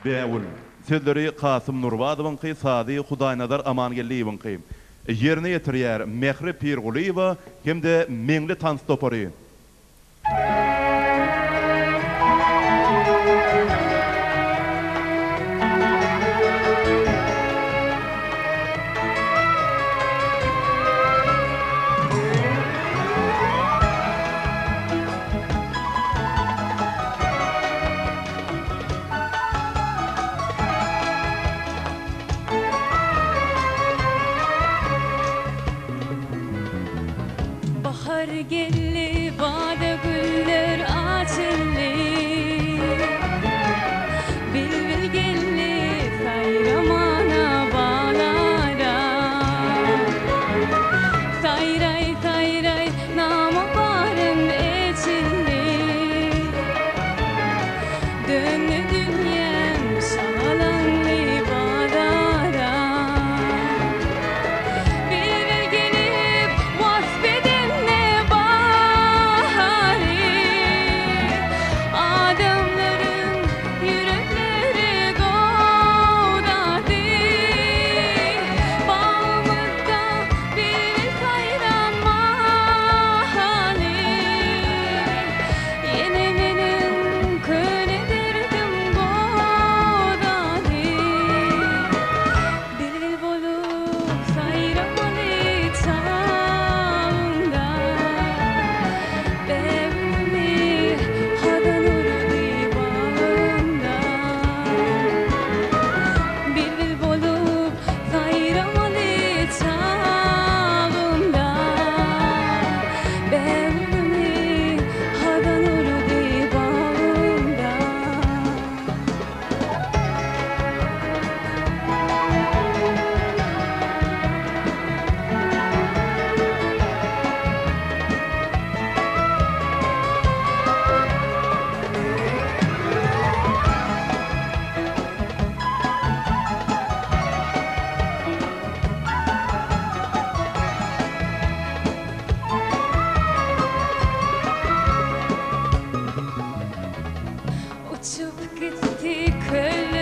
Bägül. Sözleri Kasym Nurbadowyňky, sazy Hudaýnazar Amangeldiýewiňki. Ýerine ýetirýär Mähri Pirgulyýewa hem-de Meňli tans topary. Bahar geldi, bada güller açyldy. Bilbil geldi saýramana baglara. Saýraý, saýraý nama baryn eçildi. Döndi dünýäm şagalaňly bazara. Bilbil gelip wasp edende bahary, Adamlaryň ýürekleri gowzady. Bagymyzda bilbil saýran mahaly, Ýene meniň köne derdim gozady. Bilbil bolup saýramaly çagymda, Bägülimi hazan urdy bagymda. Bilbil bolup saýramaly çagymda, Bägülimi hazan urdy bagymda. Uçup gitdi köller.